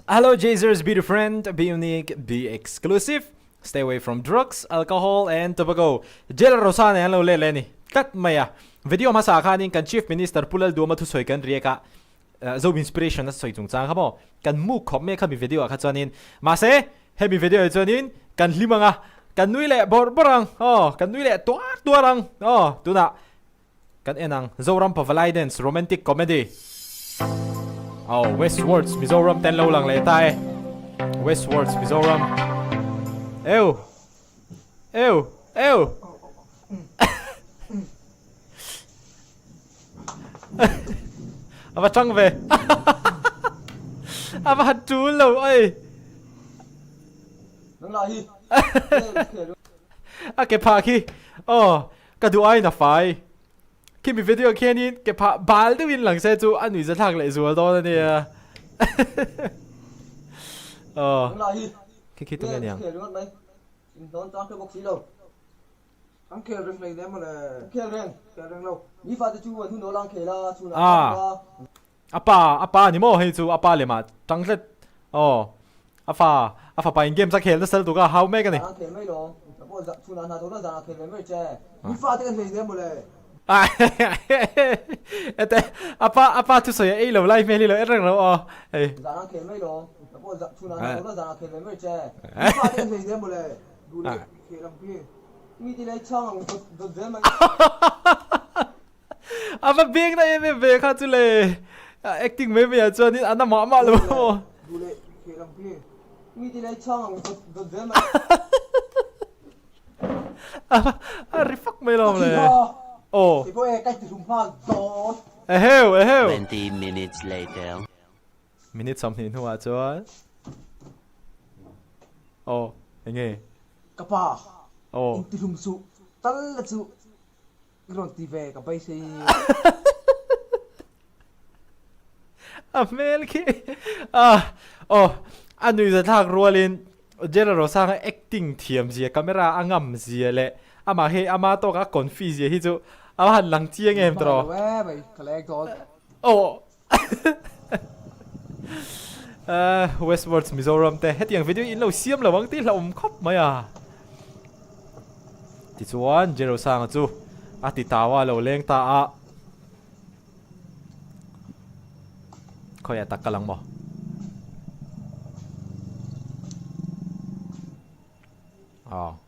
Hello Jazers, be different, be unique, be exclusive. Stay away from drugs, alcohol and tobacco. Jail Rosa nen an lo let leh a ni tlat mai a. Video hmasa ah khanin kan Chief Minister Pu Lalduama thusawi kan riak a, Zo Inspiration a sawi chungchang kha maw kan muk khawp mai a khami video ah kha chuanin. Mahse, hemi video ah chuanin kan hlim ang a, kan nui leh bawrh bawrh ang, aw, kan nui leh tuar tuar ang, aw, tunah Kan en ang, Zoram Pavalai Dance Romantic Comedy. Oh, Westwards Mizoram ten lo lang leh ta e. Westwards Mizoram. Eu. Eu. Eu. Ava tang ve. Ava han tul lo oi. Nang lah hi. A ke phah khi. Oh. Ka duh aiin a fai. Khimi video khianin ke phah bal deuhin lang se chu a nuihza thlak leh zual dawn a nia. Aw. Khi khi tunge niang. Ah. A pa, a pa ni maw hei chu a pa lemah tang tlat. Aw. A fa, a fapa in games a khel nasa lutuk a, hau mek a ni. Ete, a pa, a pa thusawi a ei lo lai hmel hi lo en reng lo aw. Hei. A va beng na em em ve kha chu le. Acting mai mai ah chuan in an amah mah lo maw. A ri fak mai lo le. Aw. Eheu eheu. 20 minutes later. Minute 20 hnuah chuan Aw enge. Ka pa. Aw. Intihlum suh tal la chu. I rawn ti ve ka beisei. A hmel khi ah aw a nuihza thlak rualin General Rosanga acting thiam zia camera a ngam zia leh amah hi ama tawka a confi zia hi chu a va han lang chiang em tawh. Hmai lo e mai ka leng dawn. Aw Westwards Mizoram te hetiang video in lo siam lo ang tih hlauhawm khawp mai a. Tichuan Jerosanga chu a ti tau a lo leng ta a. Khawiah tak kal ang maw? Aw.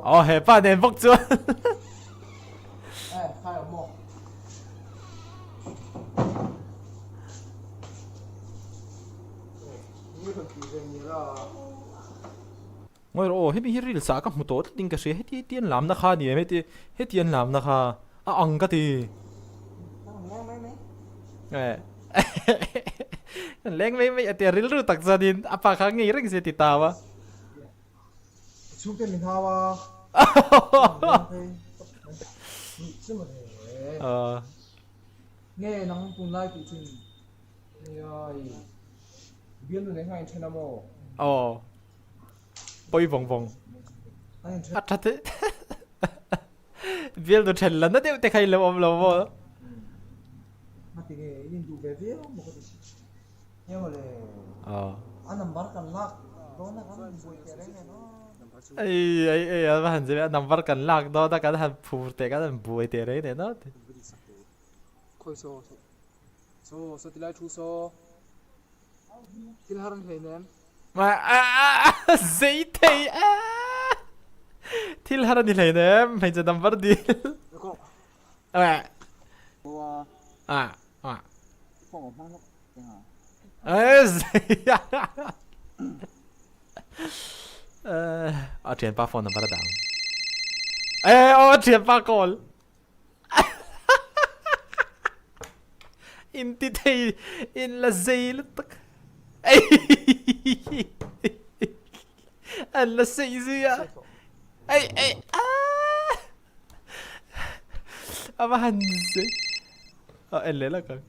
Aw he pa nen bawk chuan. Ngawi rawh aw hemi hi ril sa ka hmu tawh tlat in ka hria heti heti an lamna kha a ni em heti heti an lamna kha a ang ka ti. Leng mai mai a tia rilru tak chuanin a pa kha ngei reng se ti tau a. Chhungte min hau a. Nge nang tunlai tih chin Niai bialnu nei nghai in then a maw? Aw pawi vawng vawng. A tha te. Bialnu then la na deuh te kha i lo awm lo maw? Ngati nge in induh ve viau maw ka ti si. Nia mawle. Aw. A number kan lak dawn a kan buai teh reng nen aw. Ei ei ei a va han zir a number kan lak dawn a kan han phur teh kan han buai teh reng nen aw. Khawi saw saw saw tilai thu saw thil har an hlei nem. Zei thei a thil har a ni hlei nem hmeichhe number dil. A thianpa phone number a dang. E aw a thianpa call. In ti thei in la zei lutuk. An la sei zui a. Ei ei ah. A va han zei. A en leh lak ang.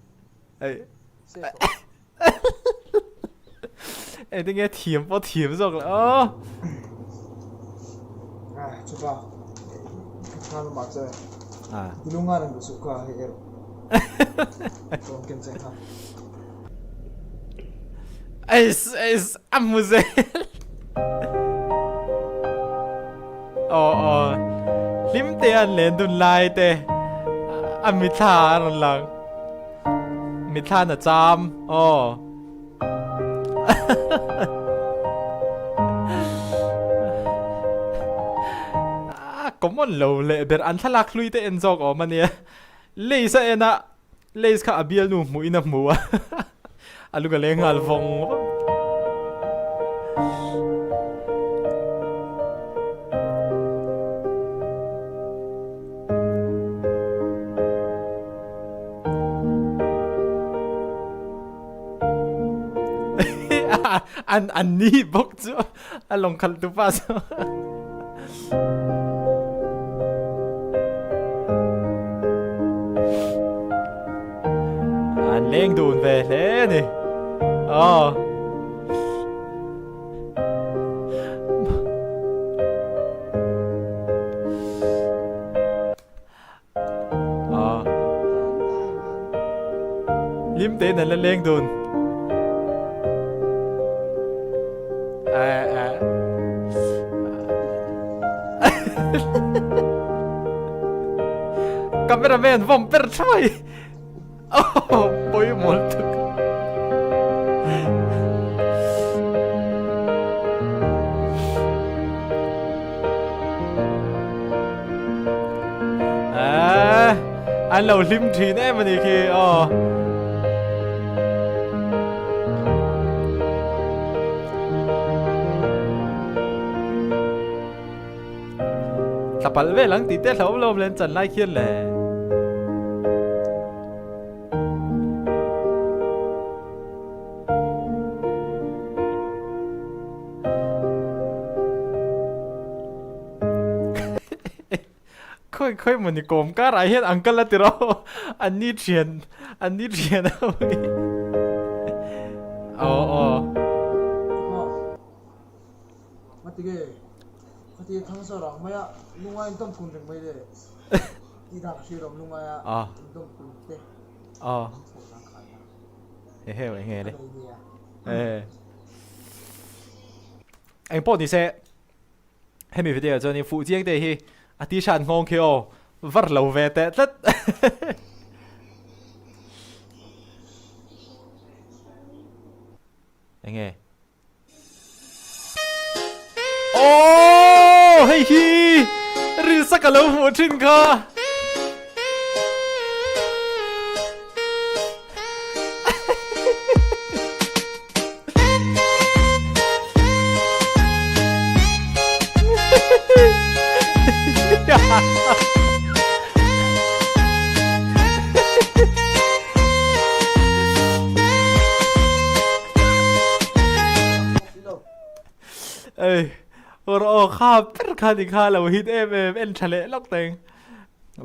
Ei. Eng tinge thiam pawh thiam zawk le aw. Ah chupa. Ka tha lamah che. Ah. Tilunga reng ka suh ka hei erawh. Eis eis a hmu zel. Aw aw hlim te an len dun lai te a mithla a rawn lang. Mithla na cham aw. A common lo leh ber an thlalak hlui te en zawk awm ania. Lace a en a Lace kha a bialnu hmuh in a hmu a a lung a leng nghal vawng vawng. An an ni bawk chu a lawng khalh tu pa chu. An leng dun ve hle a ni. Aw. Aw. Lim tein an la leng dun. Cameraman vawm per thuai. Oh, pawimawh tuk. Ah, an lo hlim thin em ani khi. Oh. Tlapal vel ang tih te hlauh lo len chan lai khian le. Khoi khoi mawni kawm karah hian uncle a ti rawh an ni thian an ni thian a aw aw. Ngatige khatia thang sa rang mai a lungai in dawm kun reng mai le tih dan ka hria lawm lungai a in dawm kun te chho zang khai a he he eng nge le eng pawh ni se hemi video chuan in fuh chiang te hi a t-shirt nghawng khi aw var lo ve teh tlat eng nge Aww hei hi rilsa ka lo hmuh thin kha. Ei, or aw kha ber kha ni kha lo hit em em en tha leh lawk teng.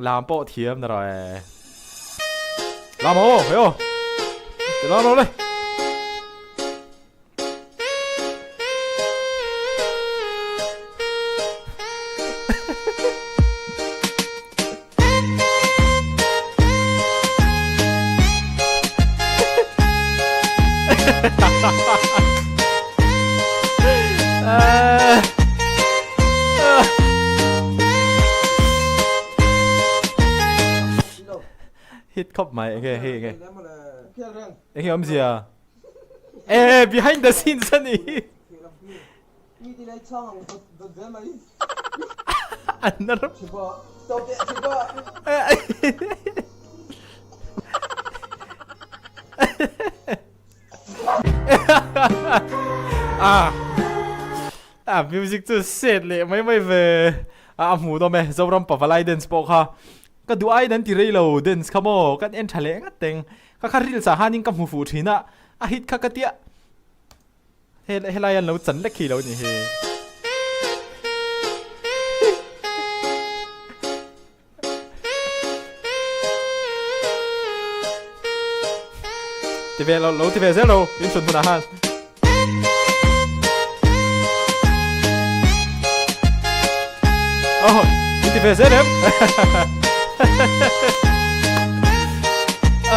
Lam pawh thiam na rawh e. Lam aw, hei aw. Ti lam rawh le. Hit khawp mai enge hei enge enge awmzia e behind the scenes ani A music chu set leh mai mai ve a hmuh nawm e Zoram Pavalai dance pawh kha ka duh aiin an ti rei lo dance kha maw kan en tha leh ngat teng ka kha reels ah khanin ka hmu fuh thin a a hit kha ka tia. He helai an lo chan lek khi lo ni hi. Ti ve lo lo ti ve zel lo in chhun hmunah khan. Oh, in ti ve zel em? A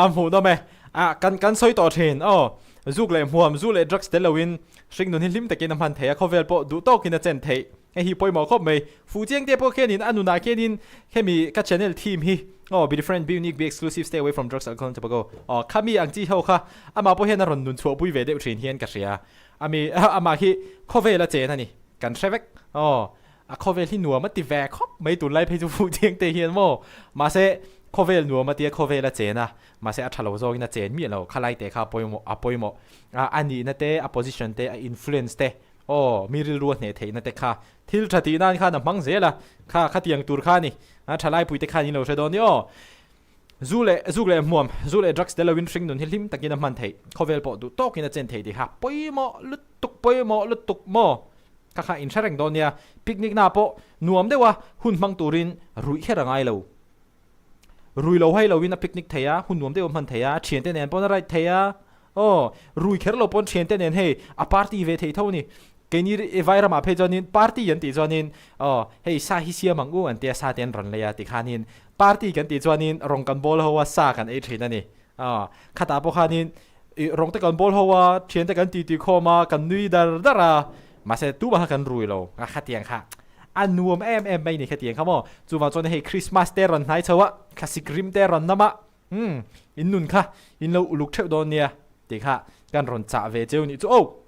hmuh nawm e. A kan kan sawi tawh thin aw. Zuk leh hmuam, zu leh drugs tel loin hringnun hi hlim takin a hman thei a, khawvel pawh duh tawkin a chen theih. Hei hi pawimawh khawp mai. Fuh chiang te pawh khianin a nunah khianin hemi ka channel theme hi aw be different, be unique, be exclusive, stay away from drugs, alcohol and tobacco aw khami ang chi ho kha amah pawh hian a rawn nun chhuahpui ve deuh thin hian ka hria. Ami amah hi khawvel a chen a ni. Kan hre vek aw. A khawvel hi nuam a ti ve khawp mai tunlai phei chu fuh chiang te hian maw. Mahse khawvel nuam a tia khawvel a chen a, mahse a tha lo zawkin a chen miah lo. Khalai te kha a pawimawh a pawimawh a a nihna te, a position te, a influence te aw mi rilru a hneh theihna te kha thil tha tih nan khan a hmang zel a, kha khatiang tur kha a ni. A thalaipui te khan in lo hre dawn ni aw. Zu leh zuk leh hmuam, zu leh drugs tel loin hringnun hi hlim takin a hman theih. Khawvel pawh duh tawkin a chen thei tih kha pawimawh lutuk pawimawh lutuk maw? Kha kha inhre reng dawn nia. Picnic na pawh nuam deuha hun hmang turin ruih kher a ngai lo. Rui lo hai loin a picnic thei a, hun nuam deuh a hman thei a, thiante nen pawn a ride thei a. Aw, rui kher lo pawn thiante nen hei a party ve thei tho a ni. Keini vai ramah phei chuanin party an tih chuanin aw hei sa hi siam ang u an tia sa te an rawn lei a tikhanin party kan tih chuanin rawng kan bawl ho a sa kan ei thin a ni. Aw khatah pawh khanin ih rawng te kan bawl ho a thian te kan titi khawm a kan nui dar dar a mahse tumah kha kan rui lo a khatiang kha a nuam em em mai ni khatiang kha maw. Chuvang chuan hei Christmas te rawn hnai chho a thlasik rim te rawn nam a umm in nun kha in lo uluk theuh dawn nia tih kha kan rawn chah ve cheu nih chu aw.